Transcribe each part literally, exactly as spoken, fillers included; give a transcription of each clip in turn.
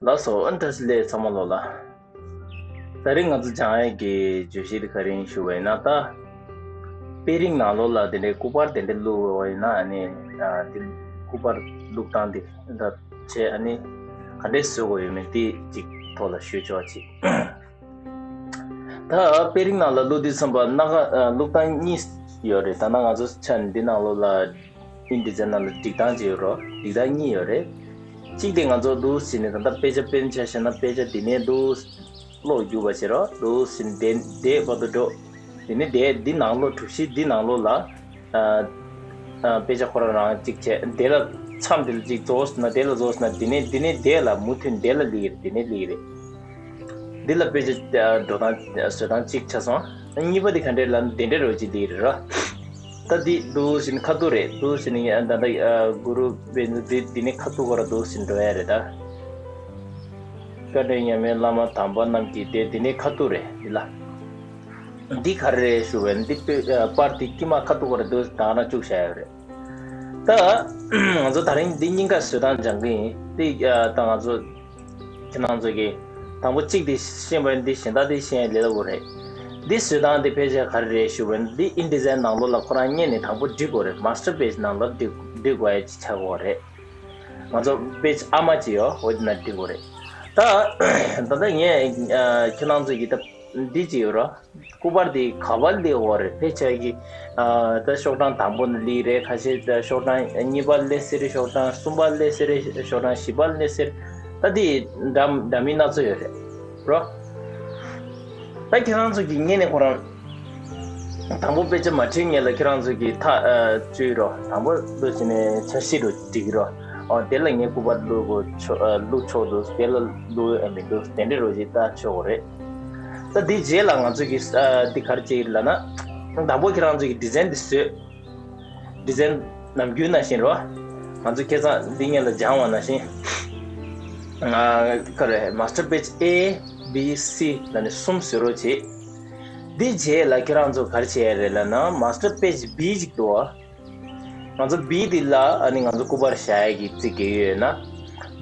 ལགས་སོ། ཨ་ནི་བཀྲ་ཤིས་བདེ་ལེགས་ཚང་མ་ལོ་ལ། ད་རིང་ང་ཚོ་སྦྱང་ཡས་ཀྱི་བརྗོད་གཞི་དེ་ག་རེ་ཡིན་ཞུ་བ་ཡིན་ན། ད་དཔེ་རིང་ནང་ལོགས་ལ་དེ་འདྲའི་སྐུ་པར་དེ་འདྲ་བླུགས་པ་ཡིན་ན། ཨ་ནི་ཨ་དེ་སྐུ་པར་བླུགས་སྟངས་དེ་ད་བྱས། ཨ་ནི་ག་འདྲས་བཟོ་དགོས་ཡོད་མེད་དེ་གཅིག་ཐོག་ལ་ཞུས་ཆོག་ཅིག་ད་དཔེ་རིང་ནང་ལ་བླུགས་དུས་ཙམ་པ་སྣ་ཁ་ཨ་བླུགས་སྟངས་གཉིས་ཡོད་རེད། ད་ནང་ང་ཚོ་ཆ་ནས་འདི་ནང་ལོགས་ལ་ཨིན་ཌི་ཛའིན་ནང་ལ་སྒྲིག་སྟངས་ཅིག་ཡོད་རེད། སྒྲིག་སྟངས་གཉིས་ཡོད་རེད། གཅིག་དེ་ང་ཚོ་འདུག་ཟེར་ནས། ད་ལྟ་དཔེ་ཆ་དཔེར་ན་ཆ་བཞག་ན། དཔེ་ཆ་འདི་ནས་འདུག་ཀློག་རྒྱུག་པ་བྱེད་རོགས། འདུག་ཟེར་ནས་དེ་དེ་བར་དུ་འགྲོ། དེ་ནས་དེ་འདི་ནང་ལོགས། གྲུ་བཞི་འདི་ནང་ལོགས་ལ་ཨ་ཨ་དཔེ་ཆ་ཁོ་རང་རང་གཅིག་བྱས། དེ་ལ་མཚམས་དེ་ལ་གཅིག་རྫོགས་ཟེར་ན། དེ་ལ་རྫོགས་ཟེར་ན། དེ་ནས་དེ་ནས་དེ་ལ་མུ་མཐུད་དེ་ལ་སླེབས་ཀྱི་རེད། དེ་ནས་སླེབས་ཀྱི་རེད། འདི་ལ་དཔེ་ཆ་ཨ་འགྲོ་སྟངས་བཟོ་སྟངས་གཅིག་ཆགས་སོང་། གཉིས་པ་དེ་ག་འདྲས་ལབ་ན་དེ་འདྲས་རོ་ཅིག་འདི་རེད་ར། ད་འདི་འདུག་ཟེར་ནས་ཁ་ཐུག་རེད། འདུག་ཟེར་ནས་ཨ་ད་ལྟ་ཨ་གུ་རུ་བེ་འདི་འདི་ནས་ཁ་ཐུག་གོ་ར་འདུག་ཟེར་འགྲོ་ཡ་རེད་ད། བཀའ་དྲིན་མཉམ་མེད་བླ་མ་དམ་པ་རྣམས་ཀྱི་སྡེ། འདི་ནས་ཁ་ཐུག་རེད་འདི་ལ། འདི་ག་རེ་རེད་ཞུ་བས། འདི་དཔེ་ཨ་པར་འདི་དཀྱིལ་མ་ཁ་ཐུག་གོ་ར་འདུག་ད་ང་རང་བཅུག་བཞག་ཡ་རེད། ད་ང་ཚོ་ད་རིང་འདི་གཉིས་ཀ་བཟོ་སྟངས་སྦྱང་གི་ཡིན། འདི་ཨ་ད་ང་ཚོ་ཁྱེད་རང་ཚོ་གིས་དང་པོ་གཅིག་དེ་ཤེས་པ་ཡིན། འདི་གཞན་དག་དེ་ཤེས་ཡ་ལས་སླ་པོ་རེད། འདི་བཟོ་སྟངས་དེ་ཕལ་ཆེར་ག་རེ་རེད་ཞུ་བ་ཡིན་ན། འདི་ཨིན་ཌི་ཛའིན་ནང་ལོགས་ལ་ཁོ་རང་སྔོན་ནས་དང་པོ་སྒྲིག་དགོས་རེད། མ་སི་ཊར་པེ་ཇི་ནང་ལ་སྒྲིག་སྒྲིག་དགོས་ཡ་ཅིག་ཆགས་ཀྱི་ཡོད་རེད། ང་ཚོ་པེ་ཇི་ཨ་མ་ཅིག་ཡོད། འོ་དེ་ན་སྒྲིག་དགོས་རེད། ད་ད་ལྟ་ངས་ཨ་ཁྱེད་རང་ཚོ་གིས་ད་འདི་ཅིག་ཡོད་ར། སྐུ་པར་དེ་ག་པར་སླེབས་ཡོད་རེད། ཕལ་ཆེར་གྱི་ཨ་ད་ཤོག་གྲངས་དང་པོ་ནས་སླེབས་རེད། ཁ་ཤས་ད་ཤོག་གྲངས་གཉིས་པ་སླེབས་སྲིད་རེད། ཤོག་གྲངས་གསུམ་པ་སླེབས་སྲིད་རེད། ཤོག་གྲངས་བཞི་པ་སླེབས་སྲིད་རེད། ད་དེ་འདྲ་འདྲ་མིན་སྣ་ཚོགས་ཡོད་རེད་རོ། ད་ཁྱེད་རང་ཚོ་གིས་སྔོན་ནས་ཁོ་རང་དང་པོ་དཔེ་ཆ་མ་བྲིས་སྔོན་ལ་ཁྱེད་རང་ཚོ་གིས་ཐག་ཨ་བཅད་རོ། དང་པོ་འདུག་བྱས་ནས་འཆར་གཞི་རུ་སྒྲིག་རོ། ཨོ་དེ་ལ་ངས་སྐུ་པར་བླུག་དགོས་ཆོག་ཨ་བླུག་ཆོག་འདུག་དེ་ལ་བླུག་ཨ་མི་འདུག་དེ་འདྲ་རོ་ཞིག་ལྟ་ཆོག་གི་རེད། ད་འདི་རྗེས་ལ་ང་ཚོ་གིས་ཨ་འདི་ག་རེ་བྱེད་ཀྱི་རེད་ལབ་ན། དང་པོ་ཁྱེད་རང་ཚོ་གིས་ཌི་ཛའིན་འདི་བཟོས། ཌི་ཛའིན་ནམ་རྒྱུན་ནང་བཞིན་རོ། ང་ཚོ་ཁ་སང་འདི་སྔོན་ལ་སྦྱངས་པ་ནང་བཞིན། ཨ་ག་རེ། མ་སི་ཊར་པེ་ཇི་ཨེ་བི་སི་ལབ་ནས་གསུམ་བཟོ་རོགས་བྱེད། འདི་རྗེས་ལ་ཁྱེད་རང་ཚོ་ག་རེ་བྱེད་ཡ་རེད་ལབ་ན། མ་སི་ཊར་པེ་ཇི་བི་ཅིག་འདུག་བ། ང་ཚོ་བི་འདི་ལ་ཨ་ནི་ང་ཚོ་སྐུ་པར་བཞག་ཡ་གི་རྩིག་གི་ཡོད་ན།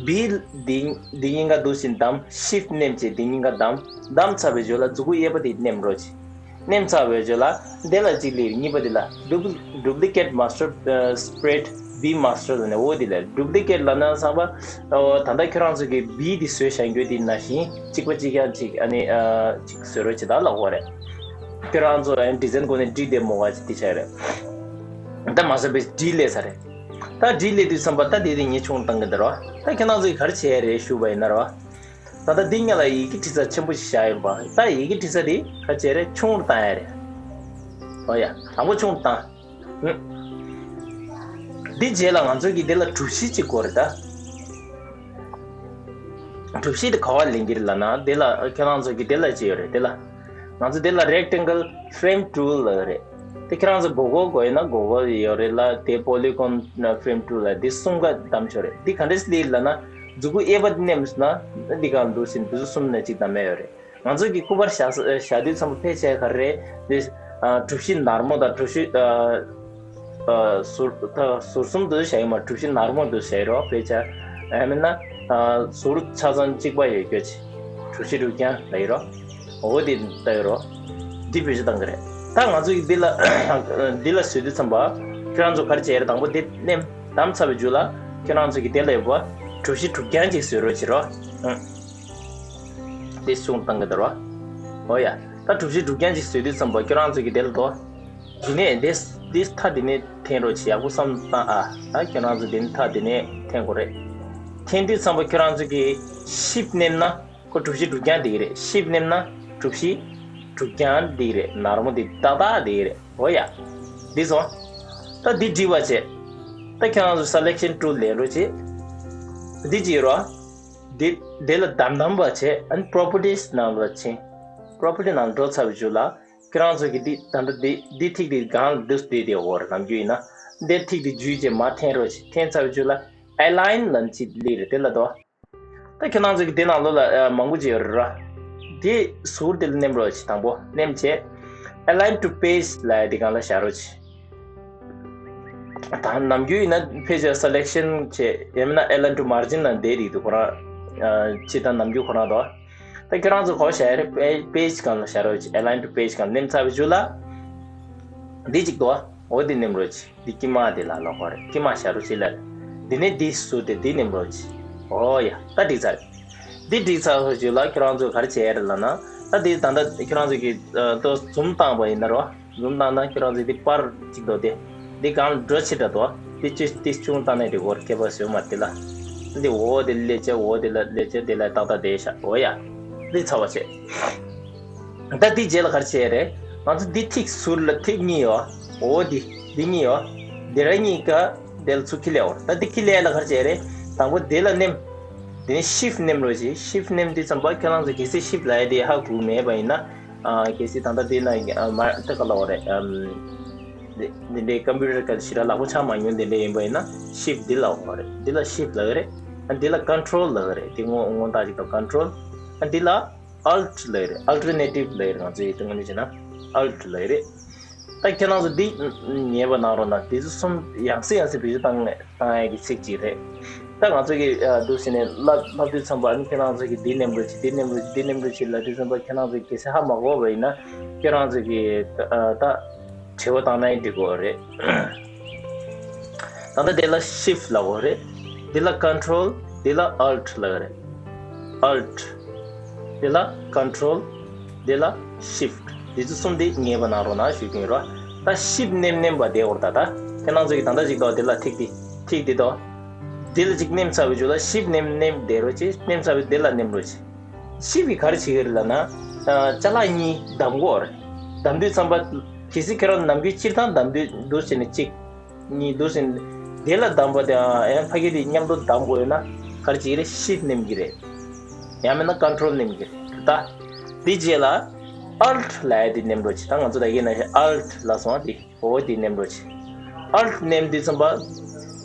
བི་འདི་འདི་གཉིས་ཀ་འདུག་བཞིན་བསྡམས། ཤིཕ་ཊི་མནན་བྱས་འདི་གཉིས་ཀ་བསྡམས། བསྡམས་ཚར་བའི་རྗེས་ལ་མཛུ་གུ་གཡས་པ་འདི་མནན་རོགས་བྱེད། མནན་ཚར་བའི་རྗེས་ལ་འདི་ལ་གཅིག་སླེབས། གཉིས་པ་འདི་ལ་ཌུབ་ཌུབ་ལི་ཀེ་ཊི་མ་སི་ཊར་སི་པི་རེ་ཌི་བི་མ་སི་ཊར་ལབ་ནས། འོ་འདི་ལ་ཌུབ་ལི་ཀེ་ཊི་ལབ་ན་བསམ་པ། ཨོ་ད་ལྟ་ཁྱོད་རང་ཚོ་གིས་བི་འདི་བཟོས་བཞག་རྒྱུ་འདི་ནང་བཞིན་གཅིག་པ་གཅིག་རྐྱང་གཅིག་ཨ་ནི་ཨ་གཅིག་བཟོ་རོགས་བྱེད་ད་ལབ་དགོས་རེད། ཁྱོད་རང་ཚོ་ཨ་ནི་ཌི་ཛའིན་སྒོ་ནས་བྲིས་བསྡད་མོ་བ་ཅིག་དེ་ཆགས་རེད། ད་མ་སོ་པའི་བྲིས་སླེབས་ཚར་རེད། ད་བྲིས་སླེབས་དུས་ཙམ་པ་ད་དེ་དེ་ངས་ཆུང་བཏང་གི་འདུག་རོ། ད་ཁྱེད་རང་ཚོ་གིས་ག་རེ་བྱེད་ཡ་རེད་ཞུ་བ་ཡིན་ན་རོ། ད་ལྟ་འདི་སྔོན་ལ་ཡི་གེ་བྲིས་ས་ཆེན་པོ་ཞིག་བཞག་ཡིན་པ། ད་ཡི་གེ་བྲིས་ས་དེ་ག་བྱེད་རེད། ཆུང་རུ་བཏང་ཡ་རེད། ཨོ་ཡ། དང་པོ་ཆུང་རུ་བཏང་། ཧུམ། འདི་རྗེས་ལ་ང་ཚོ་གིས་འདི་ལ་གྲུ་བཞི་གཅིག་དགོས་རེད་ད། གྲུ་བཞི་དེ་ག་པར་ལེན་གྱི་རེད་ལབ་ན། འདི་ལ་ཁྱེད་རང་ཚོ་གིས་འདི་ལ་ཅི་ཡོད་རེད། འདི་ལ་ང་ཚོ་འདི་ལ་རེག་ཊེང་གལ་ཕེ་རེམ་ཊུལ་ལབ་ཡོད་རེད། དེ་ཁྱེད་རང་ཚོ་སྒོར་སྒོར་དགོས་ཡོད་ན་སྒོར་སྒོར་ཡོད་རེད་ལ། དེ་པོ་ལི་གོན་ཕེ་རེམ་ཊུལ་ལབ། འདི་གསུམ་ཀ་བདམས་ཆོག་རེད། འདི་ག་འདྲས་སེ་ལབ་ན། མཛུ་གུ་གཡས་པ་འདི་མནན་ན་འདི་ག་འདུག་ཟིན། འདི་ཚོ་གསུམ་ནས་གཅིག་བདམས་ཡ་ཡོད་རེད། ང་ཚོ་གི་སྐུ་པར་བཞག་བཞག་དུས་ཙམ་པ་ཕལ་ཆེར་ག་རེ་རེད། འདི་ཨ་གྲུ་བཞི་ནར་མོ་དང་གྲུ་བཞི་ཨ་ཨ་ཟུར་ད་ཟུར་གསུམ་དུ་བཞག་ཡོད་མ། གྲུ་བཞི་ནར་མོ་དུ་བཞག་ཡོད་རོ། ཕལ་ཆེར་ཨ་མིན་ན་ཨ་ཟུར་ཆ་ཚང་གཅིག་པ་ཡོད་རྒྱུ་ཅིག་གྲུ་བཞི་དྲུག་བརྒྱ་ལ་ཡོད་རོ། འོ་དེ་ལྟ་ཡོད་རོ། འདི་བེད་སྤྱོད་བཏང་གི་རེད། ད་ང་ཚོ་གི་འདི་ལ་འདི་ལ་བཟོས་དུས་ཙམ་པ་ཁྱེད་རང་ཚོ་ག་རེ་བྱས་རེད། དང་པོ་འདི་མནན་བདམས་ཚར་བའི་མཇུག་ལ་ཁྱེད་རང་ཚོ་གི་དེ་ལ་ཡོད་པ་གྲུ་བཞི་དྲུག་བརྒྱ་ཅིག་བཟོས་རོགས་བྱེད་རོ། ཨང་། དེ་གསུང་བཏང་གི་འདུག་རོ། ཨོ་ཡ། ད་གྲུ་བཞི་དྲུག་བརྒྱ་ཅིག་བཟོས་དུས་ཙམ་པ་ཁྱོད་རང་ཚོ་གི་དེ་ལ་དོ། དེ་ནས་དེ་དེ་མཐའ་དེ་ནས་འཐེན་རོགས་བྱེད། ཡག་པོ་བསམ་བཏང་ཨ། ད་ཁྱོད་རང་ཚོ་དེ་མཐའ་དེ་ནས་འཐེན་དགོས་རེད། འཐེན་དུས་ཙམ་པ་ཁྱོད་རང་ཚོ་གི་ཤིབ་མནན་ན་ཁོ་གྲུ་བཞི་དྲུག་བརྒྱ་འདི་གི་རེད། ཤིབ་མནན་ན་གྲུ་བཞི་དྲུག་བརྒྱ་འདི་གི་རེད། ནར་མོ་འདི་ཏག་ཏག་འདི་གི་རེད། ཨོ་ཡ། འདི་སོང་། ད་འདི་འབྲི་བ་བྱེད། ད་ཁྱོད་རང་ཚོ་སེ་ལེག་ཤན་ཊུལ་ལེན་རོགས་བྱེད། འདི་ཅི་ཡོད་རོ། འདི་འདི་ལ་བདམས་བདམས་པ་བྱེད། ཨ་ནི་པོ་རོ་པར་ཊི་སི་ནང་ལ་ཕྱིན། པོ་རོ་པར་ཊི་ནང་འགྲོ་ཚར་བའི་མཇུག་ལ་ཁྱོད་རང་ཚོ་གི་འདི་ད་ལྟ་འདི་འདི་ཐིག་འདི་སྒང་ལ་འདུག་སྟེ་དེ་འོར་ནམ་རྒྱུན་ཡིན་ན། འདི་ཐིག་འདི་འཇུས་བྱས་མར་འཐེན་རོགས་བྱེད། འཐེན་ཚར་བའི་མཇུག་ལ་ཨེ་ལ་ཡིན་ལབ་ཅིག་སླེབས་རེད། དེ་ལ་དོ། ད་ཁྱོད་རང་ཚོ་གི་དེ་ནང་ལོགས་ལ་ཨ་མང་པོ་ཅིག་ཡོད་རེད་ར། དེ་ཟུར་དེ་ལ་མནན་རོགས་བྱེད། དང་པོ་མནན་བྱས། Align to page ལབ་ཡ་དེ་སྒང་ལ་བཞག་རོགས་བྱེད། ད་ནམ་རྒྱུན་ཡིན་ན་ཕལ་ཆེར་སེ་ལེག་ཤན་བྱེད། ཡང་མིན་ན་Align to margin ལབ་འདི་རིགས་འདུག་ཁོ་རང་ ཨ་སྤྱིར་བཏང་ནམ་རྒྱུན་ཁོ་རང་དོ། ད་ཁྱེད་རང་ཚོ་གོ་བྱ་ཡ་རེད། page page་གང་ལ་བྱ་རོགས་ཅིག align to page་གང་ནེམ་ཚར་བའི་རྗེས་ལ། འདི་གཅིག་དོ། འོ་འདི་ནེམ་རོགས་ཅིག་འདི་དཀྱིལ་མ་དེ་ལ་ལོག་གོ་རེད། དཀྱིལ་མ་བྱ་རོགས་ཅིག་ལ། འདི་ནས་འདི་ཟུར་དེ་འདི་ནེམ་རོགས་ཅིག་འོ་ཡ། ད་འགྲིག་ཚར་རེད། འདི་འགྲིག་ཚར་བའི་རྗེས་ལ་ཁྱེད་རང་ཚོ་ག་རེ་བྱེད་ཡ་རེད་ལབ་ན། ད་འདི་ད་ལྟ་ཁྱེད་རང་ཚོ་གི་ཨ་ཏོ་zoom་བཏང་པ་ཡིན་ན་རོ། zoom་བཏང་ན་ཁྱེད་རང་ཚོ་འདི་པར་གཅིག་དོ་དེ། འདི་གང་འགྲོ་ཆེ་དྲགས་དོ། འདི་ཅི་འདི་ཆུང་བཏང་ནས་འགྲིག་གོ་རེད། ཁྱད་པར་བཟོས་མ་འདི་ལ། འདི་འོ་དེ་ལས་བྱ་འོ་དེ་ལ་ལས་བྱ་དེ་ལ་ཏག་ཏག་བསྡད་ཤག་འོ་ཡ། འདི་ཚར་བ་བྱེད། ད་འདི་རྗེས་ལ་ག་རེ་བྱེད་རེད། ང་ཚོ་འདི་ཐིག་ཟུར་ལ་ཐིག་གཉིས་ཡོད། འོ་འདི་འདི་གཉིས་ཡོད། འདི་ར་གཉིས་ཀ་དེ་ལ་ཚུར་ཁྱེར་ལེ་འོ། ད་འདི་ཁྱེར་ལེ་ལ་ག་རེ་བྱེད་རེད། དང་པོ་དེ་ལ་ནེམ། དེ་ནས་shift་ནེམ་རོགས་བྱེད། shift་ནེམ་དུས་ཙམ་པ་ཁྱེད་རང་ཚོ་གལ་སྲིད་shift་ལབ་ཡ་དེ་ཧ་གོ་མེད་པ་ཡིན་ན། ཨ་གལ་སྲིད་ད་ལྟ་འདི་ན་ཨ་མ་ད་ག་ལབ་དགོས་རེད། ཨམ། འདི་འདི་འདྲའི་computer་ག་ཞེ་དྲག་ལག་པ་ཆགས་མ་མྱོང་དེ་འདྲ་ཡིན་པ་ཡིན་ན་shift་འདི་ལབ་དགོས་རེད། འདི་ལ་shift་ལབ་ཀྱི་རེད། ཨ་འདི་ལ་control་ལབ་ཀྱི་རེད། འདི་སྔོན་སྔོན་དག་ཅིག་དང་control། ཨ་འདི་ལ་alt་ལབ་ཀྱི་རེད། alternative་ལབ་ཀྱི་རེད། ང་ཚོ་ཡི་དངོས་གནས་བྱས་ན་alt་ལབ་ཀྱི་རེད། ད་ཁྱེད་རང་ཚོ་འདི་ཉན་པ་གནང་རོགས་གནང་། འདི་ཚོ་གསུམ་ཡང་སེ་ཡང་སེ་བེད་སྤྱོད་བཏང་ནས་བཏང་ཡ་གི་ཚིག་ཅིག་རེད། ད་ང་ཚོ་གི་ཨ་འདུག་ཟེར་ནས་བསླབ་བསླབ་དུས་ཙམ་པ་ཨ་ནི་ཁྱེད་རང་ཚོ་གི་འདི་ནེམ་རོགས་བྱེད། འདི་ནེམ་རོགས་བྱེད། འདི་ནེམ་རོགས་བྱེད་ལབ་དུས་ཙམ་པ་ཁྱེད་རང་ཚོ་གི་གལ་སྲིད་ཧ་མ་གོ་བ་ཡིན་ན་ཁྱེད་རང་ཚོ་གི་ཨ་ད་དྲི་བ་བཏང་ན་ཡང་འགྲིག་གི་རེད། ད་ལྟ་དེ་ལ་shift་ལབ་དགོས་རེད། འདི་ལ་control། འདི་ལ་alt་ལབ་ཀྱི་རེད། alt། འདི་ལ་control། འདི་ལ་shift། འདི་ཚོ་གསུམ་འདི་ངེས་པ་གནང་རོགས་གནང་ཞུ་གི་ཡིན་རོ། ད་shift་ནེམ་ནེམ་པ་བསྡད་དགོས་རེད། ད་ད་ཁྱེད་རང་ཚོ་གི་ད་ལྟ་ཅིག་དོ། འདི་ལ་ཐིག་འདི་ཐིག་འདི་དོ། འདི་ལ་ཅིག་ནེམ་ཚར་བའི་རྗེས་ལ་shift་ནེམ་ནེམ་བསྡད་རོགས་བྱེད། ནེམ་ཚར་བའི་འདི་ལ་ནེམ་རོགས་བྱེད། shift་གིས་ག་རེ་བྱེད་ཀྱི་རེད་ལབ་ན། ཨ་ཅ་ལག་གཉིས་བསྡམ་དགོས་རེད། བསྡམ་དུས་ཙམ་པ་གལ་སྲིད་ཁྱེད་རང་ནམ་རྒྱུན་སྤྱིར་བཏང་བསྡམ་དུས་འདུག་ཟེར་ནས་གཅིག་གཉིས་འདུག་ཟེར་ནས་དེ་ལ་བསྡམ་པ་དེ་ཨ་ཡང་ཕ་གི་དེ་མཉམ་དུ་བསྡམ་དགོས་ཡོད་ན་ག་རེ་བྱེད་ཀྱི་རེད། shift་ནེམ་གྱི་རེད། ཡང་མིན་ན་control་ནེམ་གྱི་རེད། ད་དེ་རྗེས་ལ་alt་ལབ་ཡ་དེ་ནེམ་རོགས་བྱེད། ད་ང་ཚོ་ད་གིན་ན་alt་ལབ་སོང་བ་དེ། འོ་དེ་ནེམ་རོགས་བྱེད། alt་ནེམ་དུས་ཙམ་པ་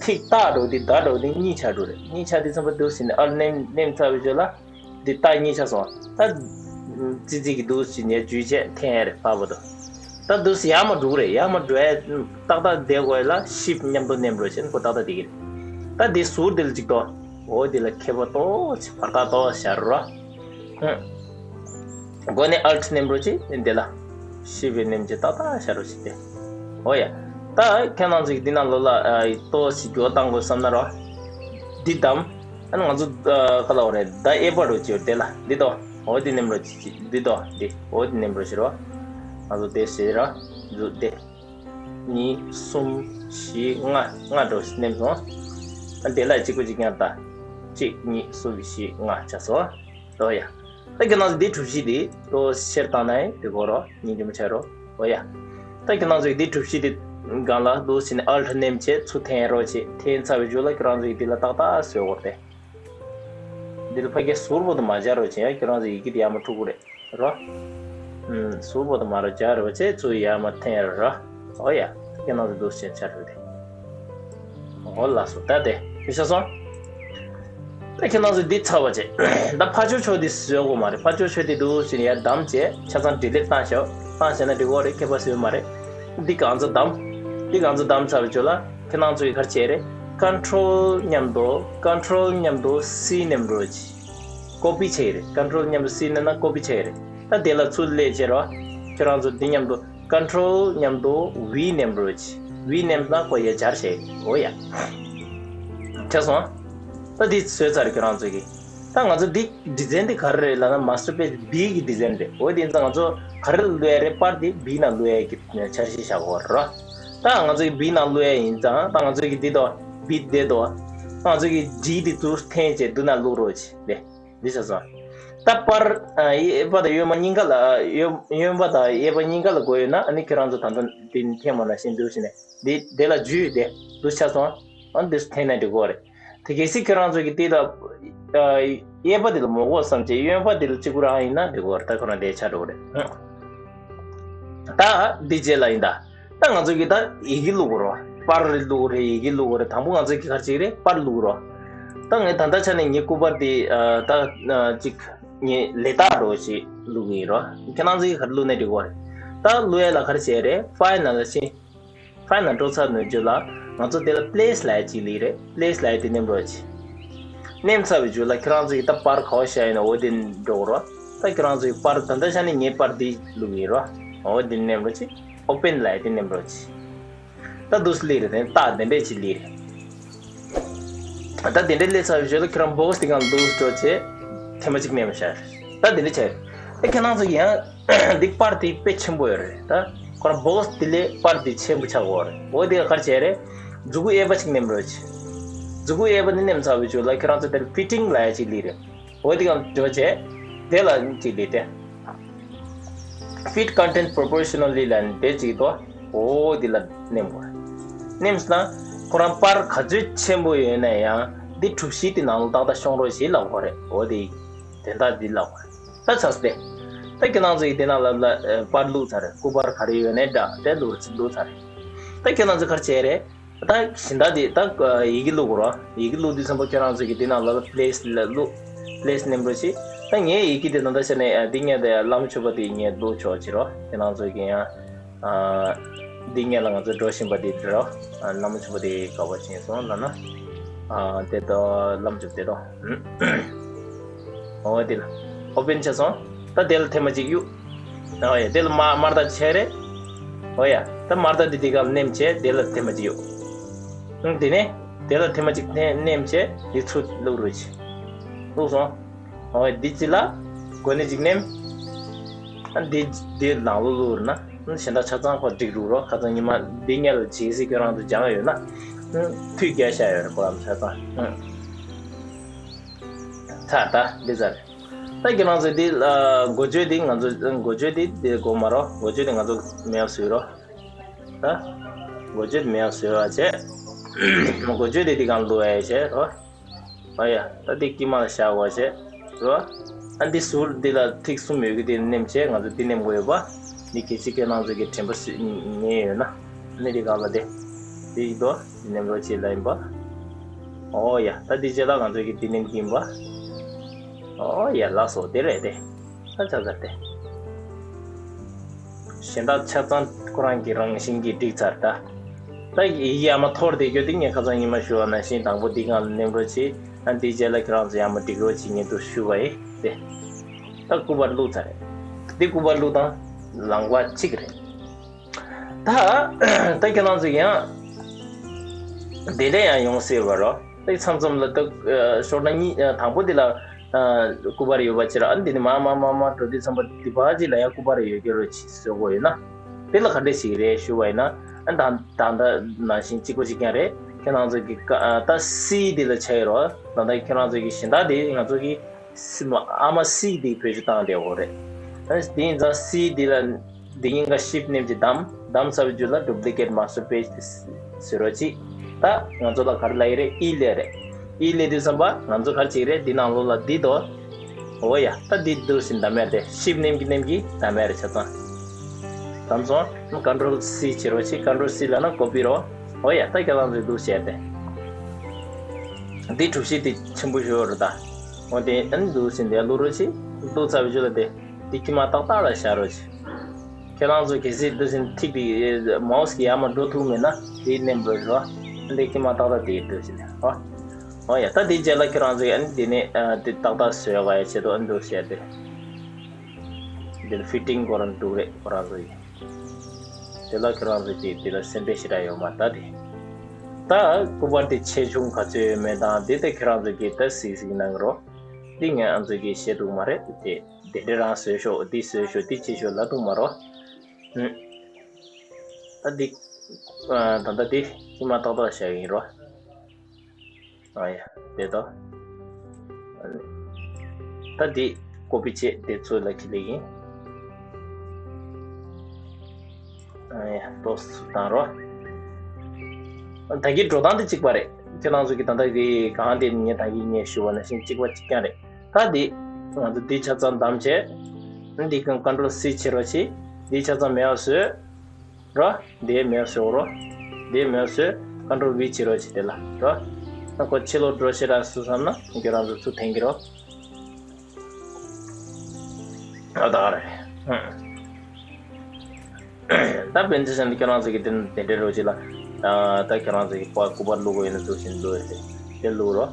ཐིག་ཏག་འགྲོ་དེ་ད་འགྲོ་དེ་གཉིས་ཆགས་འགྲོ་རེད། གཉིས་ཆགས་དུས་ཙམ་པ་འདུག་ཟེར་ནས་alt་ནེམ་ནེམ་ཚར་བའི་རྗེས་ལ། འདི་ཏག་གཉིས་ཆ་སོང་། ད་ཙི་ཙི་གི་འདུག་ཅི་ནས་འཇུས་བྱས་འཐེན་ཡ་རེད་ཕ་བོ་དོ། ད་འདུག་ཡར་མ་འགྲོ་རེད། ཡར་མ་འགྲོ་ཡ་ཏག་ཏག་བསྡད་དགོས་ལ་shift་མཉམ་དུ་ནེམ་རོགས་བྱས་ནས་ཁོ་ཏག་ཏག་བསྡད་ཀྱི་རེད། ད་འདི་ཟུར་འདི་ལ་ཅིག་ཏོ། འོ་འདི་ལ་ཁྱད་པར་ཏོག་ཅིག་བར་ཐག་ཏོག་བཞག་རོགས། ཧུམ། འགོ་ནས་alt་ནེམ་རོགས་བྱས་འདི་ལ་shift་ནེམ་བྱས་ཏག་ཏག་བཞག་རོགས་བྱས་ཏེ། འོ་ཡ། ད་ཁྱེད་རང་ཚོ་གི་འདི་ནང་ལོགས་ལ་ཨ་ཏོག་ཅིག་འགྱུར་བ་གཏང་དགོས་བསམ་ན་རོ། འདི་བདམས། ཨ་ནི་ང་ཚོ་ཨ་ག་ལ་འོ་རེད། ད་ཨེ་པ་རོ་ཅིག་ཡོད་དེ་ལ་འདི་དོ། འོ་འདི་ནེམ་རོ་ཅིག་འདི་དོ་འདི། འོ་འདི་ནེམ་རོ་ཞིག་རོ། ང་ཚོ་དེ་ཞེ་ར་འཛུགས་དེ། གཉིས་གསུམ་བཞི་ལྔ་ལྔ་འགྲོ་ནེམ་སོང་། ཨ་དེ་ལ་གཅིག་པུ་གཅིག་ཀྱང་ད། གཅིག་གཉིས་གསུམ་བཞི་ལྔ་ཆ་སོང་། འོ་ཡ། ད་ཁྱེད་རང་ཚོ་འདི་གྲུ་བཞི་འདི་ཏོག་ཤེར་བཏང་ན་ཡང་འགྲིག་གོ་རོ། ཉིན་རྒྱུན་མ་ཆགས་རོ། འོ་ཡ། ད་ཁྱེད་རང་ཚོ་འདི་གྲུ་བཞི་འདི་སྒང་ལ་འདུག་ཟེར་ནས་alt་ནེམ་བྱས་ཚུར་འཐེན་རོགས་བྱེད། འཐེན་ཚར་བའི་རྗེས་ལ་ཁྱེད་རང་ཚོ་འདི་ལ་ཏག་ཏག་བཟོས་དགོས་རེད། འདི་ལ་ཕ་གིའི་ཟུར་པོ་དུ་མ་སྦྱར་རོགས་བྱེད། ཡང་ཁྱེད་རང་ཚོ་ཡི་གེ་འདི་ཡར་མར་འཁྲུག་གི་རེད་རོ། ཨུམ། ཟུར་པོ་དུ་མ་རོ་སྦྱར་རོགས་བྱེད། ཚུར་ཡར་མར་འཐེན་རོགས། འོ་ཡ། ཁྱེད་རང་ཚོ་འདུག་ཟེར་ཆ་རེད་དེ། འོ་ལགས་སོ། ད་དེ་ཤེས་སོང་། ད་ཁྱེད་རང་ཚོ་འདི་ཚར་བ་བྱས། ད་ཕར་ཕྱོགས་ཕྱོགས་འདི་བཟོ་དགོས་མ་རེད། ཕར་ཕྱོགས་ཕྱོགས་འདི་འདུག་ཟེར་ནས་ཡར་བདམས་བྱས་ཆ་ཚང་delete་བཏང་ཤོག་བཏང་བྱས་ན་འགྲིག་གོ་རེད། ཁྱད་པར་བཟོས་མ་རེད། འདི་གང་ཚོ་བདམས། འདི་གང་ཚོ་བདམས་ཚར་བའི་རྗེས་ལ་ཁྱེད་རང་ཚོ་གིས་ག་རེ་བྱས་རེད། control་མཉམ་དུ་control་མཉམ་དུ་C་ནེམ་རོགས་བྱེད། copy་བྱས་རེད། control་མཉམ་དུ་C་ནེམ་ན་copy་བྱས་རེད། ད་དེ་ལ་ཚུར་སླེབས་བྱས་རོ། ཁྱེད་རང་ཚོ་འདི་མཉམ་དུ་control་མཉམ་དུ་V་ནེམ་རོགས་བྱེད། V་ནེམ་ན་ཁོ་ཡ་སྦྱར་བྱས། འོ་ཡ། ཆ་སོང་། ད་འདི་བཟོས་ཚར་ཁྱེད་རང་ཚོ་གིས། ད་ང་ཚོ་འདི་design་འདི་ག་རེ་རེད་ལབ་ན་master page B་གི་design་རེད། འོ་དེ་ཡིན་ཙང་ང་ཚོ་ག་རེ་བླུག་ཡ་རེད། པར་འདི་B་ནང་བླུག་ཡ་གི་འཆར་གཞི་བཞག་གོ་ར། ད་ང་ཚོ་གི་B་ནང་བླུག་ཡ་ཡིན་ཙང་ད་ང་ཚོ་གི་འདི་དོ་B་འདི་དོ། ད་ང་ཚོ་གི G་འདི་ཚུར་འཐེན་བྱས་འདི་ནང་བླུག་རོགས་བྱེད་ལེ། འདི་ཆ་སོང་། ད་པར་ཨ་གཡས་པ་དང་གཡོན་མ་གཉིས་ཀ་ལ་གཡོན་གཡོན་པ་དང་གཡས་པ་གཉིས་ཀ་ལ་དགོས་ཡོད་ན་ཨ་ནི་ཁྱེད་རང་ཚོ་ད་ལྟ་འདི་འཐེན་མ་ན་ཤེས་འདུག་ཟེར་ནས་འདི་དེ་ལ་འཇུས་ཏེ་འདུག་ཆ་སོང་། ཨ་འདི་འཐེན་ན་འགྲིག་གོ་རེད། དེ་གལ་སྲིད་ཁྱེད་རང་ཚོ་གི་དེ་ལ་ཨ་གཡས་པ་དེ་ལ་མོ་གོ་བསམ་བྱས་གཡོན་པ་དེ་ལ་གཅིག་པུ་རང་ཡིན་ན་འགྲིག་གོ་རེད། ད་ཁོ་རང་དེ་ཆ་འགྲོ་གོ་རེད། ད་འདི་རྗེས་ལ་ཡིན་ད། ད་ང་ཚོ་གི་ད་ཡི་གེ་བླུག་རོགས། པར་བླུག་རེད། ཡི་གེ་བླུག་རེད། དང་པོ་ང་ཚོ་གི་ག་རེ་བྱེད་ཀྱི་རེད། པར་བླུག་རོགས། ད་ངས་ད་ལྟ་ཆ་ནས་ངའི་སྐུ་པར་དེ་ཨ་ད་ཨ་ཅིག་ངས་ལེ་དག་འགྲོ་ཞིག་བླུག་གི་ཡིན་རོ། ཁྱེད་རང་ཚོ་གི་ག་རེ་བླུག་ནས་འགྲིག་གོ་རེད། ད་བླུག་ཡ་ལ་ག་རེ་བྱེད་རེད། ཕའིལ་ནང་ལ་ཕྱིན། ཕའིལ་ནང་འགྲོ་ཚར་ནས་རྗེས་ལ་ང་ཚོ་དེ་ལ་པི་ལེ་སི་ལབ་ཡ་ཅིག་ལི་རེད། པི་ལེ་སི་ལབ་ཡ་དེ་ནེམ་རོགས་བྱེད། མནན་ཚར་བའི་རྗེས་ལ་ཁྱེད་རང་ཚོ་གི་ད་པར་ག་བ་བཞག་ཡིན་ན་འོ་དེ་འགྲོ་རོགས། ད་ཁྱེད་རང་ཚོ་གི་པར་ད་ལྟ་བཞག་ནས་ངའི་པར་འདི་བླུགས་ཡིན་རོགས། འོ་དེ་མནན་རོགས་གྱིས། ཨོ་པེན་ལབ་ཡ་དེ་མནན་རོགས་གྱིས། ད་འདུག་སེ་སླེབས་རེད། དེ་ནས་ད་དེ་འདྲས་ཅིག་སླེབས་རེད། ད་དེ་འདྲས་སླེབས་ཚར་བའི་རྗེས་ལ་ཁྱེད་རང་བྷོག་སི་དེ་སྒང་འདུག་སེ་འགྲོ་བྱས་ཐེངས་མ་གཅིག་མནན་བཞག་རེད། ད་དེ་འདྲས་བྱས་རེད། ད་ཁྱེད་རང་ཚོ་གི་ཡང་འདི་པར་དེ་དཔེ་ཆེན་པོ་ཡོད་རེད། ད་ཁོ་རང་བྷོག་སི་དེ་ལས་པར་དེ་ཆེན་པོ་ཆགས་ཡོད་རེད། འོ་དེ་ག་རེ་བྱས་རེད། མཛུ་གུ་གཡས་པ་ཅིག་མནན་རོགས་གྱིས། མཛུ་གུ་གཡས་པ་དེ་མནན་ཚར་བའི་རྗེས་ལ་ཁྱེད་རང་ཚོ་དེར་ཕི་ཊིང་ལབ་ཡ་ཅིག་སླེབས་རེད། འོ་དེ་སྒང་འགྲོ་བྱས་དེ་ལ་ཅིག་སླེབས་ཏེ། Fit content proportionally ལབ་ནས་དེ་གཅིག་ཏོ། འོ་འདི་ལ་མནན་དགོས། མནན་སོང་ན་ཁོ་རང་པར་ག་ཚོད་ཆེན་པོ་ཡོད་ན་ཡང་འདི་གྲུ་བཞི་དེ་ནང་ལ་ཏག་ཏག་ཤོང་རོགས་ཞེས་ལབ་དགོས་རེད། འོ་དེ་དོན་དག་འདི་ལབ་དགོས་རེད། ད་ཆགས་སོང་སྟེ། ད་ཁྱེད་རང་ཚོ་ཡི་དེ་ནང་ལ་ལ་པར་བླུགས་ཚར་རེད། སྐུ་པར་ག་རེ་ཡོད་ནའི་འདྲ་དེ་བླུགས་བླུགས་ཚར་རེད། ད་ཁྱེད་རང་ཚོ་ག་རེ་བྱས་རེད། ད་གཞན་དག་དེ་ད་ཡི་གེ་བླུག་རོགས། ཡི་གེ་བླུག་དུས་ཙམ་པ་ཁྱེད་རང་ཚོ་གི་དེ་ནང་ལ་པི་ལེ་སི་ལ་བླུག་པི་ལེ་སི་མནན་རོགས་གྱིས། ད་ངའི་ཡི་གེ་དེ་ད་ལྟ་བྱས་ནས་འདི་ངས་དེ་བླ་མ་མཆོད་པ་དེ་ངས་བླུག་ཆོག་བྱེད་རོགས། ཁྱེད་རང་ཚོ་གི་ཡང་འདི་ངས་ལ་ང་ཚོ་འགྲོ་བཞིན་པ་དེ་འདྲི་རོགས། བླ་མ་མཆོད་པ་དེ་ག་པར་ཕྱིན་སོང་ལབ་ན། དེ་ད་བླ་མ་མཆོད་པ་དེ་དང་། འོ་དེ་ལ་ཨོ་པེན་བྱས་སོང་། ད་དེ་ལ་ཐེངས་མ་གཅིག་གཡུག་ཨོ་ཡ། དེ་ལ་མ་དམར་རྟགས་ཆགས་རེད། ཨོ་ཡ། ད་དམར་རྟགས་འདི་དེ་ག་ལ་མནན་བྱས་དེ་ལ་ཐེངས་མ་གཅིག་གཡུག་ཨང་། དེ་ནས་དེ་ལ་ཐེངས་མ་གཅིག་མནན་མནན་བྱས་འདི་ཚུར་བླུག་རོགས་གྱིས། བླུགས་སོང་། ཨོ་ཡ། འདི་གཅིག་ལ་གོ་ནས་གཅིག་མནན། ཨ་འདི་འདི་ནང་ལོགས་བླུགས་རེད་ན་གཞན་དག་ཆ་ཚང་ཁོ་འགྲིག་རུག་རོགས། ཁ་ཚང་ཉི་མ་འདི་ངས་ལ་བྱེད་སྲིད། ཁྱོད་རང་ཚོ་སྦྱང་ཡོད་ན་ཨང་མཐུད་རྒྱག་བཞག་ཡོད་རེད། ཁོ་རང་ཚོ་ཆ་ཚང་ཨང་། ཚར་ད་འདི་ཚར། ད་ཁྱེད་རང་ཚོས་འདི་ལ་འགོ་བརྗོད་འདི་ང་ཚོ་འགོ་བརྗོད་འདི་འདི་དགོས་མ་རོགས། འགོ་བརྗོད་འདི་ང་ཚོ་མེད་པ་བཟོས་རོགས། ད་འགོ་བརྗོད་མེད་པ་བཟོས་པ་བྱས། འགོ་བརྗོད་འདི་འདི་གང་བླུག་ཡ་བྱས་རོགས། ཨ་ཡ། ད་འདི་དཀྱིལ་མ་ལ་བཞག་པ་བྱས་རོགས། ཨ་འདི་ཟུར་འདི་ལ་ཐིག་གསུམ་ཡོད་ཀྱི་འདི་མནན་བྱས་ང་ཚོ་འདི་མནན་དགོས་ཡོད་པ། འདི་གལ་སྲིད་ཁྱེད་རང་ཚོ་གི་དྲན་པ་སྲིད་ཉན་ཡོད་ན། ཨ་ནི་འདི་གང་ལ་དེ། འདི་ཡིན་དོ། འདི་མནན་རོགས་བྱས་ལ་ཡིན་པ། ཨོ་ཡ། ད་འདི་རྗེས་ལ་ང་ཚོ་གི་འདི་མནན་གྱི་ཡིན་པ། ཨོ་ཡ། ལགས་སོ། དེ་རེད་དེ། ད་ཆ་ཚར་ཏེ། གཞན་དག་ཆ་ཚང་ཁོ་རང་གི་རང་བཞིན་གྱིས་འགྲིག་ཚར་ད། ད་ཡི་གེ་ཨ་མ་འཐོར་བསྡད་རྒྱུ་དེ་ངས་ཁ་སང་ཉི་མ་ཞུ་བ་ནང་བཞིན་དང་པོ་འདི་སྒང་ལ་མནན་རོགས་བྱེད། ཨ་འདིའི་རྗེས་ལ་ཁྱེད་རང་ཚོ་ཡང་མ་འགྲིག་རོགས་བྱེད་ངས་འདུག་ཞུ་བ་ཡིན་ཏེ། ད་སྐུ་པར་བླུགས་ཚར་རེད། འདི་སྐུ་པར་བླུགས་དང་ལང་པ་གཅིག་རེད། ད་ད་ཁྱེད་རང་ཚོ་ཡང་དེ་འདྲ་ཡང་ཡོང་སྲིད་པ་རོ། ད་མཚམས་མཚམས་ལ་ད་ཤོར་ན་གཉིས་དང་པོ་འདི་ལ། སྐུ་པར་ཡོད་པ་ཕྱིར་ཨ་ནི་འདི་ནི་མ་མ་མ་མ་འགྲོ་དུས་ཙམ་པ་འདི་པ་ཅིག་ལ་ཡང་སྐུ་པར་ཡོད་ཀྱི་རོ་ཅིག་བཟོ་དགོས་ཡོད་ན། དེ་ལ་ག་འདྲས་ཞིག་རེད་ཞུ་བ་ཡིན་ན། ཨ་ད་ད་ད་ནང་བཞིན་གཅིག་པ་གཅིག་རྐྱང་རེད། ཁྱེད་རང་ཚོ་གི་ཀ་ཨ་ད་སི་འདི་ལ་ཆ་ཡོད་རོ། ད་ལྟ་ཁྱེད་རང་ཚོ་གི་གཞན་དག་འདི་ང་ཚོ་གི་སི་མ་ཨ་མ་སི་འདི་བེད་སྤྱོད་བཏང་བསྡད་ཡོད་རེད། ཨ་དེ་ཡིན་ཙང་སི་འདི་ལ་འདི་གཉིས་ཀ་ཤིབ་མནན་གྱིས་བདམས། བདམས་ཚར་བའི་རྗེས་ལ་Duplicate Master Page དེ་ཟེར་རོ་ཅིག་ད་ང་ཚོ་ལ་ག་རེ་ལབ་ཡི་རེད། ཨི་ལབ་རེད། ཨི་ལབ་དུས་ཙམ་པ་ང་ཚོ་ག་རེ་བྱེད་ཀྱི་རེད། འདི་ནང་ལོགས་ལ་འདི་དོ། འོ་ཡ། ད་འདི་འདུག་སེ་བདམས་ཡ་རེད། ཤིབ་མནན་གྱིས་མནན་གྱིས་བདམས་ཡ་རེད། ཆ་ཚང་བདམས་སོང་། Control C བྱེད་རོགས་བྱེད། Control C ལབ་ན་ཀོ་པི་རོ། འོ་ཡ། ད་ཁྱེད་རང་ཚོས་འདུག་སེ་བྱས་ཏེ། འདི་གྲུ་བཞི་དེ་ཆེན་པོ་ཞིག་ཡོད་རེད་ད། འོ་དེ་ཨ་ནི་འདུག་སེ་འདི་བླུག་རོགས་བྱེད། བླུགས་ཚར་བའི་རྗེས་ལ་དེ་འདི་དཀྱིལ་མ་ཏག་ཏག་ལ་བཞག་རོགས་བྱེད། ཁྱེད་རང་ཚོ་གལ་སྲིད་འདི་བཞིན་ཐིག་དེ་མའོ་སི་གིས་ཡར་མར་འགྲོ་ཐུབ་མེད་ན་དེ་མནན་དགོས་རེད་བ། འདི་དཀྱིལ་མ་ཏག་ཏག་དེ་འགྲོ་བཞིན་རེད་བ། ཨོ་ཡ། ད་དེའི་རྗེས་ལ་ཁྱེད་རང་ཚོས་ཨ་ནི་དེ་ནས་ཨ་དེ་ཏག་ཏག་བཟོས་པ་ཡ་ཆེད་དུ་ཨ་ནི་འདུག་བྱས་ཏེ། འདིར་ཕི་ཊིང་སྐོར་འདུག་རེད་ཁོ་རང་ཚོ་ཡིན། དེ་ལ་ཁྱེད་རང་ཚོ་གིས་དེ་ལ་སེམས་པའི་ཞེ་དྲག་ཡོད་མ་རེད་ད་དེ། ད་སྐུ་པར་དེ་ཆེ་ཆུང་ག་ཚོད་ཡོད་མེད་དང་དེ་ད་ཁྱེད་རང་ཚོ་གིས་ད་གཟིགས་གཟིགས་གནང་རོགས། འདི་ངས་ཨ་ཚོ་གིས་བཤད་ཐུབ་མ་རེད་དེ། དེ་འདྲ་རང་བཟོས་ཤོག་འདི་བཟོས་ཤོག་འདི་བྱེད་ཤོག་ལབ་ཐུབ་མ་རོགས། ཨུམ། ད་འདི། ཨ་ད་ལྟ་འདི་ཅི་མ་ཏག་ཏག་བཞག་ཡིན་རོ། ཨ་ཡ། དེ་ད། ད་འདི་ཀོ་པི་བྱས་དེ་ཚོ་ལ་ཁྱི་ལེགས་ཡིན། ཨ་ཡ། ཏོག་ཙམ་བཏང་རོ། ད་གིན་འགྲོ་སྟངས་དེ་གཅིག་པ་རེད། ཁྱེད་རང་ཚོ་གི་ད་ལྟ་གི་གང་དེ་ངས་ད་གིན་ངས་ཞུ་བ་ནང་བཞིན་གཅིག་པ་གཅིག་རྐྱང་རེད། ད་འདི་ང་ཚོ་འདི་ཆ་ཚང་བདམས་བྱས། འདི་ཀོན་ཀོན་ཊོལ་སི་བྱེད་རོགས་བྱེད། འདི་ཆ་ཚང་མེད་པ་བཟོས། རོ། འདི་མེད་པ་བཟོ་རོ། འདི་མེད་པ་བཟོས། ཀོན་ཀྲོལ་ཝི་བྱེད་རོགས་བྱེད་དེ་ལ་རོ། ད་ཁོ་ཕྱི་ལོགས་འགྲོ་ཤེས་ར་སུ་བསམ་ན་ཁྱོད་རང་ཚོ་ཚུར་འཐེན་གྱི་རོ། ཨ་ད་ག་རེ། ཧུམ། ད་བན་ཚེ་སན་ཁྱོད་རང་ཚོ་གི་དེ་དེ་འདྲའི་རོ་ཅིག་ལ། ད་ཁྱོད་རང་ཚོ་གི་པ་སྐུ་པར་བླུག་དགོས་ཡིན་ན་འདུག་བཞིན་བླུག་ཡོད་དེ། དེ་བླུག་རོ།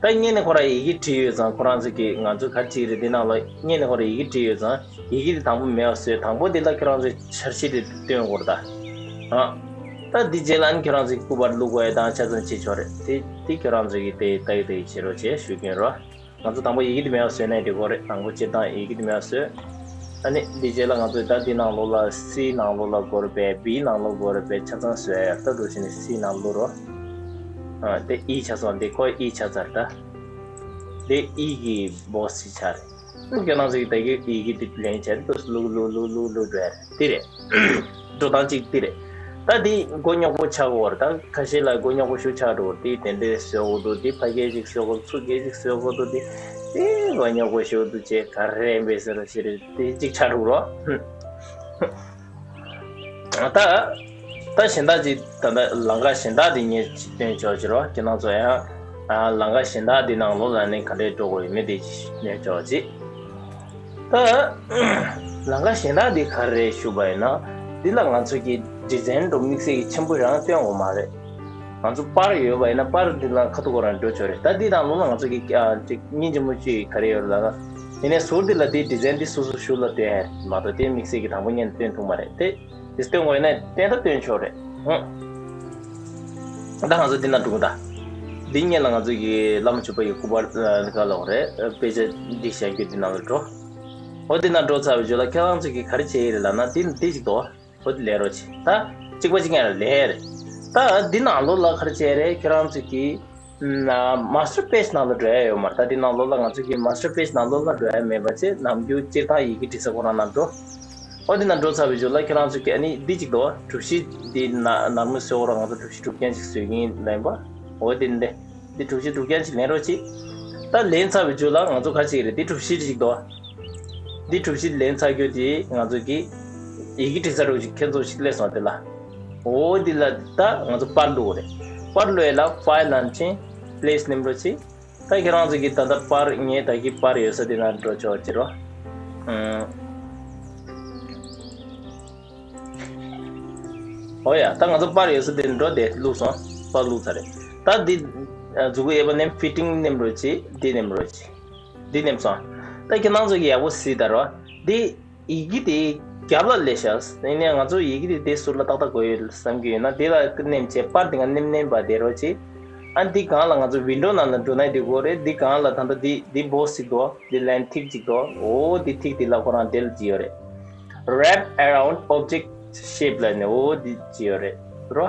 ད་སྔོན་ནས་ཁོ་རང་ཡི་གེ་བྲིས་ཡོད་ཙང་ཁོ་རང་ཚོ་གིས་ང་ཚོས་ག་རེ་བྲིས་རེད། འདི་ནང་ལ་སྔོན་ནས་ཁོ་རང་ཡི་གེ་བྲིས་ཡོད་ཙང་ཡི་གེ་དེ་དང་པོ་མེད་པ་བཟོས། དང་པོ་འདི་ལ་ཁྱེད་རང་ཚོས་འཆར་གཞི་དེ་སྟོན་དགོས་རེད་ད། ཨ། ད་འདི་རྗེས་ལ་ནི་ཁྱེད་རང་ཚོས་སྐུ་པར་བླུག་དགོས་ཡ་དང་ཆ་ཚང་བྱེད་ཆོག་རེད། དེ་དེ་ཁྱེད་རང་ཚོ་གིས་དེ་ལྟ་ཡི་ལྟ་ཡི་བྱེད་རོགས་བྱེད་ཞུ་གི་ཡིན་རོ། ང་ཚོ་དང་པོ་ཡི་གེ་དེ་མེད་པ་བཟོས་ན་འགྲིག་གི་རེད། དང་པོ་སྤྱིར་བཏང་ཡི་གེ་དེ་མེད་པ་བཟོས། ཨ་ནི་འདི་རྗེས་ལ་ང་ཚོས་ད་འདི་ནང་ལོགས་ལ་སི་ནང་ལོགས་ལ་དགོས་རེད་པས། བི་ནང་ལོགས་དགོས་རེད་པས། ཆ་ཚང་བཟོས་ཡ་ལྟ་འདུག་བྱས་ནས་སི་ནང་བླུག་རོགས། ཨ། དེ་ཨི་ཆགས་སོང་། འདི་ཁོ་ཨི་ཆགས་ཚར་ད། དེ་ཨི་གི་བོ་སི་ཆགས་རེད། ཁྱེད་རང་ཚོ་གིས་ད་གི་ཡི་གེ་དེ་ལེན་བྱས་ཏེ་ལུག་ལུག་ལུག་ལུག་ལུག་འགྲོ་ཡ་རེད། དེ་རེད། འགྲོ་སྟངས་གཅིག་དེ་རེད། ད་དེ་མགོ་རྙོག་པོ་ཆགས་ཀྱི་ཡོད་རེད། ད་ཁ་ཤས་ལ་མགོ་རྙོག་པོ་ཞེ་པོ་ཆགས་འགྲོ་གི་ཡོད་རེད། དེ་དེ་འདྲས་བཟོ་དགོས་འདུག་དེ་ཕ་གིར་ཅིག་བཟོ་དགོས། ཚུར་གིར་ཅིག་བཟོ་དགོས་འདུག་དེ་དེ་མགོ་རྙོག་པོ་ཞེ་པོ་འདུག་ཅེས་ག་རེ་འབད་ཟེར་རོ་ཞེས་རེད། དེ་གཅིག་ཆགས་འགྲོ་གི་རེད། ད་ད་གཞན་དག་ཅིག་ད་ལྟ་ལམ་ཁ་གཞན་དག་དེ་ངས་ཅིག་སྟོན་ཆོག་ཅེས་རོ། ཁྱེད་རང་ཚོ་ཡང་ཨ་ལམ་ཁ་གཞན་དག་དེ་ནང་ལོགས་ལ་ནི་ག་འདྲས་འགྲོ་དགོས་ཡོད་མེད་དེ་ཅིག་སྟོན་ཆོག་ཅིག་ད་ལམ་ཁ་གཞན་དག་འདི་ག་རེ་རེད་ཞུས་པ་ཡིན་ན། འདི་ལ་ང་ཚོ་གི་ཌི་ཛའིན་འགྲོ་དམིགས་བསལ་གྱི་ཆེན་པོ་རང་སྟོན་དགོས་མ་རེད། ང་ཚོ་པར་ཡོད་པ་ཡིན་ན་པར་འདི་ལ་ཁ་ཐུག་ཁོ་རང་འགྲོ་ཆོག་རེད། ད་འདི་དང་ལོ་ལ་ང་ཚོ་གི་ཨ་ཅིག་སྙིང་རྗེ་མོ་ཅིག་ག་རེ་ཡོད་རེད་ལབ་ན། ཡིན་ནའི་ཟུར་འདི་ལ་འདི་ཌི་ཛའིན་འདི་སོ་སོ་ཞུ་ལ་སྟོན་ཡ་རེད་མ་གཏོགས་དེ་དམིགས་བསལ་གྱི་དང་པོ་ཉིད་ནས་སྟོན་ཐུབ་མ་རེད་དེ། དེ་སྟོན་དགོས་ཡིན་ན་སྟོན་ད་སྟོན་ཆོག་རེད། ཧུང་། ད་ང་ཚོ་འདི་ན་འགྲོ་གི་ད། འདི་སྔོན་ལ་ང་ཚོ་གི་བླ་མ་མཆོད་པ་ཡི་སྐུ་པར་ག་ལ་འོ་རེད། དཔེ་ཆ་འདི་བཞེངས་རྒྱུ་འདི་ནང་ལ་འགྲོ། འོ་འདི་ན་འགྲོ་ཚར་བའི་རྗེས་ལ་ཁྱེད་རང་ཚོ་གིས་ག་རེ་བྱེད་ཡི་རེད་ལབ་ན། འདི་འདི་ཅིག་དོ། འོ་འདི་ལེན་རོགས་བྱེད་ད། གཅིག་པ་གཅིག་ཡང་ལེན་རེད། ད་འདི་ནང་ལོགས་ལ་ག་རེ་བྱེད་རེད། ཁྱེད་རང་ཚོ་གིས་མ་སི་ཊར་པེ་ཇི་ནང་ལ་འགྲོ་ཡ་ཡོད་མ་རེད། ད་འདི་ནང་ལོགས་ལ་ང་ཚོ་གི་མ་སི་ཊར་པེ་ཇི་ནང་ལོགས་ལ་འགྲོ་ཡ་མེད་པ་བྱས། ནམ་རྒྱུན་སྤྱིར་བཏང་ཡི་གེ་འབྲི་ས་ཁོ་རང་ནང་འགྲོ། འོ་འདི་ནང་འགྲོ་ཚར་བའི་རྗེས་ལ་ཁྱེད་རང་ཚོ་གིས་ཨ་ནི་འདི་གཅིག་དོ། གྲུ་བཞི་འདི་ན་ནར་མོ་བཟོས་ཁོ་རང་ང་ཚོ་གྲུ་བཞི་གྲུ་རྐྱང་ཅིག་བཟོས་ཀྱིན་ལེན་པ། འོ་འདི་འདི་འདི་གྲུ་བཞི་གྲུ་རྐྱང་ཅིག་ལེན་རོགས་གྱིས། ད་ལེན་ཚར་བའི་རྗེས་ལ་ང་ཚོ་ག་རེ་བྱེད་ཀྱི་རེད། འདི་གྲུ་བཞི་ཅིག་དོ། འདི་གྲུ་བཞི་ལེན་ཚར་རྒྱུ་དེ་ང་ཚོ་གིས་ཡི་གེ་འབྲི་ས་རོགས་ཅིག་ཁྱེད་ཚོ་ཞིག་སླེབས་སོང་དེ་ལ། འོ་འདི་ལ་ད་ང་ཚོ་པར་བླུགས་རེད། པར་བླུགས་ཡ་ལ་ཕའིལ་ནང་ཕྱིན་པི་ལེ་སི་ནེམ་རོགས་གྱིས། ད་ཁྱེད་རང་ཚོ་གིས་ད་ལྟ་པར་ངས་ད་གི་པར་ཡོད་ས་དེ་ན་འགྲོ་ཆོག་ཅེས་རོ། ཨུམ། འོ་ཡ། ད་ང་ཚོ་པར་ཡོད་ས་དེ་འགྲོ་དེ་བླུགས་སོང་། པར་བླུགས་ཚར་རེད། ད་འདི་ཨ་མཛུ་གུ་གཡས་པ་ནེམ། ཕི་ཊིང་ནེམ་རོགས་གྱིས། འདི་ནེམ་རོགས་གྱིས། འདི་ནེམ་སོང་། ད་ཁྱེད་རང་ཚོ་གིས་ཡག་པོ་གཟིགས་ད་རོ། འདི་ཡི་གེ་དེ་རྒྱབ་ལ་སླེབས་ཤག་ཡིན་ནའི་ང་ཚོ་ཡི་གེ་དེ་དེ་ཟུར་ལ་ཏག་ཏག་དགོས་ཡོད་བསམ་གྱི་ཡོད་ན། དེ་ལ་ནེམ་བྱས་པར་དེ་སྒང་ནེམ་ནེམ་པ་དེ་རོགས་གྱིས། ཨ་འདི་སྒང་ལ་ང་ཚོ་ཝིན་ཌོ་ནང་ལ་འགྲོ་ན་དེ་དགོས་རེད། འདི་སྒང་ལ་ད་ལྟ་འདི་འདི་བོག་སི་ཅིག་འདུག་འདི་ལན་ཐིག་ཅིག་འདུག་འོ་འདི་ཐིག་འདི་ལ་ཁོ་རང་དེ་ལ་བྲིས་ཡོད་རེད། Wrap around object shape ལབ་ནས་འོ་འདི་བྲིས་ཡོད་རེད་རོ།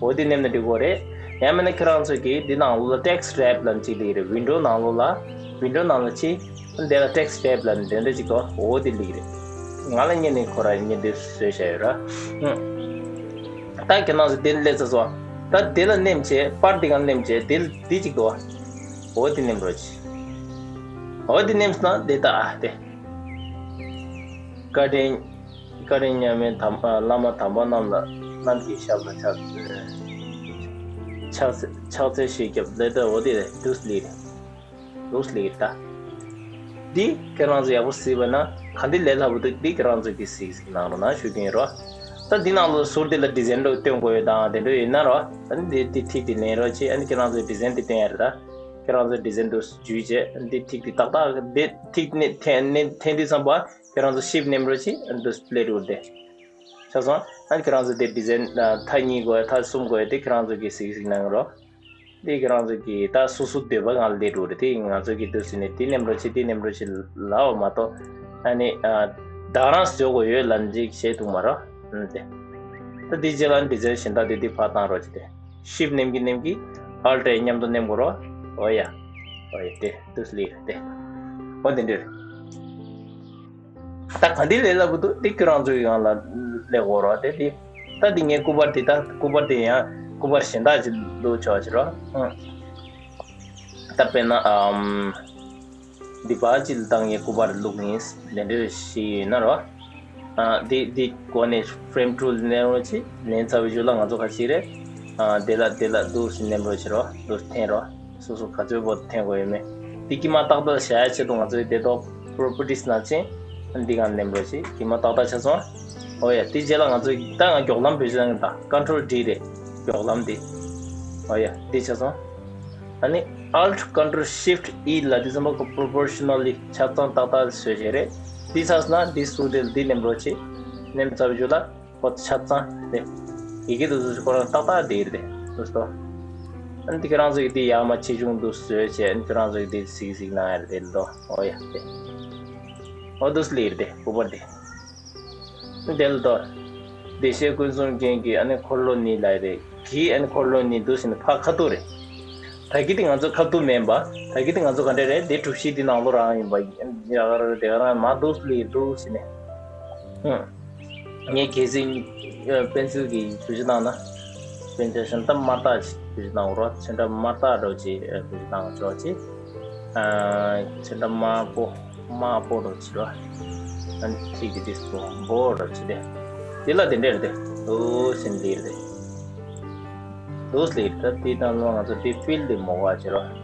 འོ་འདི་ནེམ་ན་འགྲིག་གོ་རེད། ཡང་མིན་ན་ཁྱེད་རང་ཚོ་གིས་འདི་ནང་ལོགས་ལ་ཊེག་སི་རེབ་ལབ་ནས་ཅིག་སླེབས་ཀྱི་རེད། ཝིན་ཌོ་ནང་ལོགས་ལ། ཝིན་ཌོ་ནང་ལ་ཕྱིན། འདི་ལ་ཊེག་སི་རེབ་ལབ་ནས་དེ་འདྲ་ཅིག་འདུག་འོ་འདི་སླེབས་ཀྱི་རེད། ང་ལ་སྔོན་ནས་ཁོ་རང་སྔོན་འདི་བཟོས་བཞག་ཡོད་ར། ཧུང་། ད་ཁྱེད་རང་ཚོ་དེ་སླེབས་ཚར་སོང་། ད་དེ་ལ་ནེམ་བྱས། པར་འདི་སྒང་ནེམ་བྱས། དེ་འདི་ཅིག་འདུག་འོ་འདི་ནེམ་རོགས་གྱིས། འོ་འདི་ནེམ་སོང་ན་འདི་ད་ཨ་དེ། བཀའ་དྲིན། བཀའ་དྲིན་མཉམ་མེད་དམ། བླ་མ་དམ་པ་རྣམས་ལ། རྣམས་ཀྱི་ཞབས་ལ་ཕྱག་འཚལ། ཕྱག་འཚལ་ཞེས་བརྒྱབ་ལེ་ད་འོ་དེ་རེད། འདུག་སླེབས་རེད། འདུག་སླེབས་རེད་ད། འདི་ཁྱེད་རང་ཚོ་ཡག་པོ་གཟིགས་པ་ན་ག་འདི་ལས་སླ་པོ་འདུག་འདི་ཁྱེད་རང་ཚོ་གིས་གཟིགས་གཟིགས་གནང་རོགས་གནང་ཞུ་གི་ཡིན་རོ། ད་འདི་ནང་ལོགས་ཟུར་འདི་ལ་ཌི་ཛའིན་འདྲ་སྟོན་དགོས་ཡོད་དང་དེ་འདྲ་ཡོད་ན་རོ། ཨ་ནི་འདི་འདི་ཐིག་འདི་ལེན་རོགས་བྱེད། ཨ་ནི་ཁྱེད་རང་ཚོའི་ཌི་ཛའིན་འདི་སྟོན་ཡ་རེད་ད། ཁྱེད་རང་ཚོའི་ཌི་ཛའིན་འདུག་འཇུས་བྱས། འདི་ཐིག་འདི་ཏག་ཏག་འདི་ཐིག་ནི་འཐེན་ནི་འཐེན་དུས་ཙམ་པ། ཁྱེད་རང་ཚོ་ཤིབ་ནེམ་རོགས་བྱེད། འདི་སི་པི་ལི་ཊི་འོ་དེ་ཆགས་སོང་། ཨ་ནི་ཁྱེད་རང་ཚོ་དེ་ཌི་ཛའིན་མཐའ་གཉིས་དགོས། མཐའ་གསུམ་དགོས། དེ་ཁྱེད་རང་ཚོ་གིས་གཟིགས་གཟིགས་གནང་རོགས། དེ་ཁྱེད་རང་ཚོ་གིས་ད་སོ་སོ་འདོད་པ་སྒང་ལ་སླེབས་འགྲོ་རེད། དེ་ང་ཚོ་གིས་འདུག་ཟེར་ནས་དེ་ནེམ་རོགས་བྱེད། དེ་ནེམ་རོགས་བྱེད་ལབ་པ་མ་གཏོགས། ཨ་ནི་ཨ་རྡ་རམ་ས་བཟོ་དགོས་ཡོད་ལབ་ཅིག་བྱེད་ཐུབ་མ་རོགས། ཨ་ནི་དེ། ད་དེ་རྗེས་ལ་ཌི་ཛའིན་གཞན་དག་དེ་དེ་ཕར་བཏང་རོགས་བྱེད་དེ། ཤིབ་ནེམ་གི་ནེམ་གི། ཨལ་ཊི་མཉམ་དུ་ནེམ་དགོས་རོགས། འོ་ཡ། འོ་ཡ་དེ་འདུག་སླེབས་རེད་དེ། འོ་དེ་འདྲ་རེད། ད་ག་འདི་ལས་སླ་པོ་འདུག་འདི་ཁྱེད་རང་ཚོའི་སྒང་ལ་སླེབས་དགོས་རོགས་དེ་དེ། ད་འདི་ངའི་སྐུ་པར་དེ། ད་སྐུ་པར་དེ་ཡང་སྐུ་པར་གཞན་དག་ཅིག་བླུགས་ཆོག་ཅིག་རོགས། ཨང་། ད་དཔེར་ན་ཨམ། འདི་པར་ཅིག་ལ་ད་ངའི་སྐུ་པར་བླུགས་ཡིན། དེ་འདྲ་ཞིག་ཡོད་ན་རོགས། ཨ། འདི་འདི་གོ་ནས་ཕེ་རེམ་ཊུལ་ནེམ་རོགས་བྱེད། ནེམ་ཚར་བའི་རྗེས་ལ་ང་ཚོ་ག་རེ་བྱེད་རེད། ཨ། དེ་ལ་དེ་ལ་འདུག་སེ་ནེམ་རོགས་བྱེད་རོགས། འདུག་སེ་འཐེན་རོགས། སོ་སོ་ག་ཚོད་པོ་འཐེན་དགོས་ཡོད་མེད། འདི་དཀྱིལ་མ་ཏག་ཏག་བཞག་ཡ་ཆེད་དུ་ང་ཚོའི་དེ་ཐོག་པོ་རོ་པར་ཊིས་ནང་ཕྱིན། འདི་སྒང་ནེམ་རོགས་བྱེད། དཀྱིལ་མ་ཏག་ཏག་ཆགས་སོང་། འོ་ཡ། དེ་རྗེས་ལ་ང་ཚོ་ད་ང་མགྱོགས་ལམ་བེད་སྤྱོད་གཏོང་གི། ད་ཀོན་ཊོལ་ཌི་རེད། མགྱོགས་ལམ་དེ། འོ་ཡ། འདི་ཆགས་སོང་། ཨ་ནི། Alt Control Shift E ལ་དེ་ཚང་མ་ཁོ་proportionally་ཆ་ཚང་ཏག་ཏག་བཟོས་བྱས་རེད། འདི་ཚར་སོང་ན་འདི་སུ་དེ་འདི་ནེམ་རོགས་བྱེད། ནེམ་ཚར་བའི་རྗེས་ལ་ཁོ་ཆ་ཚང་དེ་ཡི་གེ་དུ་བཟོ་ཁོ་རང་ཏག་ཏག་དེ་རེད་དེ་དུ་སྟོ། ཨ་ནི་དེ་ཁྱེད་རང་ཚོ་གི་དེ་ཡག་མ་ཆེ་ཆུང་དུ་བཟོས་བྱས། ཨ་ནི་ཁྱེད་རང་ཚོ་གི་དེ་གཟིགས་གཟིགས་གནང་ཡ་རེད་དེ་ལོ། ཨོ་ཡ་དེ་ཨོ་དུ་སླེབས་རེད་དེ་ཀུ་པར་དེ། དེ་ལ་དོ། བདེ་གཤེགས་ཀུན་གསུམ་རྒྱན་གྱི་ཨ་ནི་འཁོར་ལོ་ནི་ལ་རེ་གི་ཨ་ནི་འཁོར་ལོ་ནི་འདུག་ཟེར་ནས་ཕ་ཁ་ཐུག་རེད། ད་གི་དེ་ང་ཚོ་ཁ་ཐུག་མིན་པ། ད་གི་དེ་ང་ཚོ་ག་འདྲ་རེད། དེ་གྲུ་བཞི་དེ་ནང་ལོགས་རང་ཡིན་པ་ཡིན། ཡ་ག་ར་དེ་ག་རང་མ་འདུག་ལི་འདུག་ཟེར་ནས། ཧུམ། ངས་གལ་སྲིད་པེན་སིལ་གྱི་བེད་སྤྱོད་བཏང་ན། པེན་སིལ་ཤིན་ཏུ་དམར་རྟགས་ཅིག་བེད་སྤྱོད་བཏང་རོགས། ཤིན་ཏུ་དམར་རྟགས་འདྲ་བོ་ཅིག་བེད་སྤྱོད་བཏང་ཆོག་ཅིག་ཨ། ཤིན་ཏུ་དམར་པོ། དམར་པོ་འདྲ་བོ་ཅིག་རོགས། ཨ་ནི་ཁྱེད་ཀྱི་དེ་སུ་འབོ་འདྲ་བོ་ཅིག་དེ། དེ་ལ་དེ་འདྲ་རེད་དེ། འདུག་སེ་ལི་རེད་དེ། འདུག་སེ་ལི་རེད། ད་དེ་དང་ལོ་ང་ཚོ་དེ་ཕིལ་དེ་མོ་བ་ཅིག་རོགས།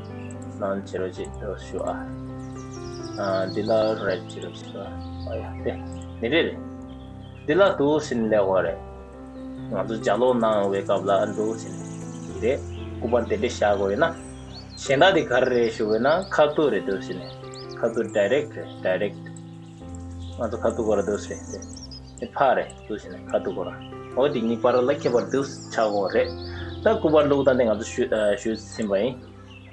ནང་ཅིག་རོགས་ཅིག་འདྲ་བོ་ཞུ་ཨ། ཨ། དེ་ལ་རེད་ཅིག་རོགས་ཅིག་རོགས། ཨ་ཡ་དེ། དེ་འདྲ་རེད། འདི་ལ་འདུག་སེ་ལེགས་པ་རེད། ང་ཚོ་ལྗགས་ཀློག་གནང་བའི་སྐབས་ལ་འདུག་སེ་ལེགས་རེད། སྐུ་པར་དེ་འདྲ་བཞག་དགོས་ཡོད་ན། གཞན་དག་དེ་ག་རེ་རེད་ཞུ་དགོས་ན་ཁ་ཐུག་རེད། འདུག་སེ་ལེགས། ཁ་ཐུག་direct་རེད། direct། ང་ཚོ་ཁ་ཐུག་གོ་ར་འདུག་སེ་ལེགས་རེད། ཕ་རེད། འདུག་སེ་ལེགས། ཁ་ཐུག་གོ་ར། འོ་དེ་གཉིས་བར་ལ་ཁྱད་པར་འདུག་ཆགས་དགོས་རེད། ད་སྐུ་པར་བླུགས་སྟངས་དེ་ང་ཚོ་ཞུ་ཞུས་ཟིན་པ་ཡིན།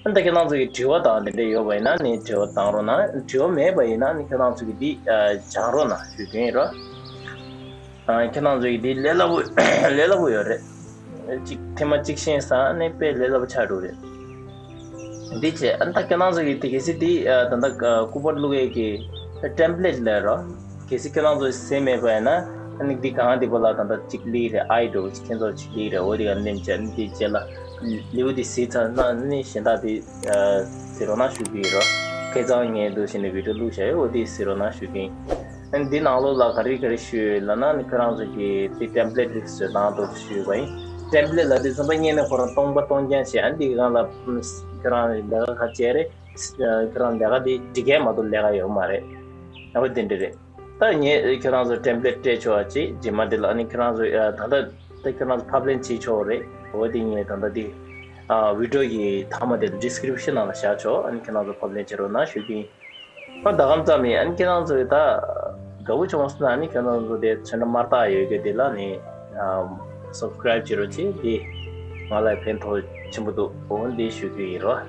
ཨ་ནི་ད་ཁྱེད་རང་ཚོ་གི་དྲི་བ་དང་དེ་འདྲ་ཡོད་པ་ཡིན་ན་ནི་དྲི་བ་བཏང་རོགས་གནང་། དྲི་བ་མེད་པ་ཡིན་ན་ནི་ཁྱེད་རང་ཚོ་གི་འདི་སྦྱང་རོགས་གནང་ཞུ་རྒྱུ་ཡིན་རོགས། ཨ། ཁྱེད་རང་ཚོ་གི་འདི་ལས་སླ་པོ་ལས་སླ་པོ་ཡོད་རེད། གཅིག་ཐེངས་མ་གཅིག་ཤེས་ས་ནི་དཔེ་ལས་སླ་པོ་ཆགས་འགྲོ་རེད། འདི་བྱས་ཨ་ནི་ད་ཁྱེད་རང་ཚོ་གི་དེ་གལ་སྲིད་འདི་ད་ལྟ་སྐུ་པར་བླུག་ཡས་ཀྱི་template་ལས་རོགས། གལ་སྲིད་ཁྱེད་རང་ཚོ་ཟིན་མེད་པ་ཡིན་ན། ཨ་ནི་འདི་གང་འདི་པོ་ལ་ད་ལྟ་གཅིག་ལི་རེད། ཨའི་འགྲོ་གཅིག་ཁྱེད་ཚོ་གཅིག་ལི་རེད། འོ་དེ་ག་ནེམ་བྱས་ཨ་ནི་འདི་རྗེས་ལ་ལེའུ་འདི་ཟིན་ཚར་ན་ནི་གཞན་དག་འདི་ཟེར་རོགས་གནང་ཞུ་གི་ཡིན་རོགས། ཁ་སང་ངས་འདུག་སེ་ནས་video་བླུགས་བཞག་ཡོད། འོ་དེ་ཟེར་རོགས་གནང་ཞུ་གི་ཡིན། ཨ་ནི་འདི་ནང་ལོགས་ལ་ག་རེ་ག་རེ་ཞུ་ཡོད་ལབ་ན་ནི་ཁྱེད་རང་ཚོ་གི་འདི་template་རིགས་བཟོས་སྟངས་དེ་ཞུས་པ་ཡིན། template་ལབ་དུས་ཙམ་པ་སྔོན་ནས་ཁོ་རང་སྟོང་པ་སྟོང་རྐྱང་བྱས། ཨ་ནི་འདི་གི་སྒང་ལ་ཁྱེད་རང་ལས་ཀ་ག་བྱས་རེད། ཁྱེད་རང་ལས་ཀ་འདི་འགྲིག་གས་མ་གཏོགས་ལས་ཀ་ཡོད་མ་རེད། ཨ་བ་དེ་འདྲ་རེད། ད་ངས་ཁྱེད་རང་ཚོ་template་སྤྲད་ཆོག་པ་ཅིག་རྗེས་མ་དེ་ལ་ཨ་ནི་ཁྱེད་རང་ཚོ་ད་ལྟ་ད་ཁྱེད་རང་ཚོ་ཕབ་ལེན་བྱེད་ཆོག་རེད། འོ་དེ་ངས་ད་ལྟ་དེ་video་གི་མཐའ་མ་དེ་ལ་description་ནང་ལ་བཞག་ཆོག་ཨ་ནི་ཁྱེད་རང་ཚོ་ཕབ་ལེན་བྱེད་རོགས་གནང་ཞུ་གི་ཡིན། ཨ་ད་གམ་ཙམ་ཡིན། ཨ་ནི་ཁྱེད་རང་ཚོས་ད་དགའ་བོ་བྱུང་སོང་ན་ཨ་ནི་ཁྱེད་རང་ཚོ་དེ་ཚོན་ཁྲ་དམར་རྟགས་ཡོད་གི་དེ་ལ་ནི་subscribe་བྱེད་རོགས་བྱེད། དེ་ང་ལ་ཕན་ཐོགས་ཆེན་པོ་འདུག་འོ་འདི་ཞུ་གི་ཡིན་རོགས།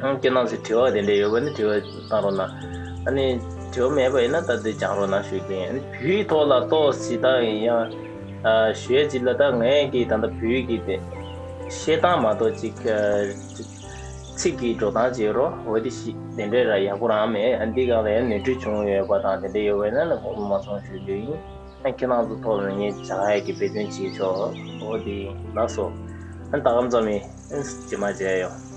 ཨང་ཁྱེད་རང་ཚོས་དྲི་བ་དེ་འདྲ་ཡོད་པ་ནི་དྲི་བ་བཏང་རོགས་གནང་། ཨ་ནི་དྲི་བ་མེད་པ་ཡིན་ན་ད་དེ་སྦྱང་རོགས་གནང་ཞུ་གི་ཡིན། ཨ་ནི་བོད་ཡིག་ཐོག་ལ་ཏོག་ཙམ་ད་ཡང་ཞུ་ཡས་ཅིག་ལ་ད་ངས་ཀྱི་ད་ལྟ་བོད་ཡིག་གི་དེ་བཤད་སྟངས་མ་གཏོགས་ཅིག་ཚིག་གི་འགྲོ་སྟངས་བྱེད་རོགས། འོ་དེ་ཞིག་དེ་འདྲས་ར་ཡག་པོ་རང་མེད། ཨ་འདི་གང་ལ་ཡང་ནོར་འཁྲུལ་བྱུང་ཡོད་པ་དང་དེ་འདྲས་ཡོད་པ་ཡིན་ན་ནི་དགོངས་པ་མ་ཚོམ་ཞུ་རྒྱུ་ཡིན། ཨ་ཁྱེད་རང་ཚོ་ཐོག་ནས་ངས་སྦྱང་ཡས་ཀྱི་འབད་བརྩོན་བྱེད་ཆོག་འོ་དེ་ལགས་སོ། ཨ་ད་གམ་ཙམ་ཡིན། ཨ་རྗེས་མ་མཇལ་ཡོང་།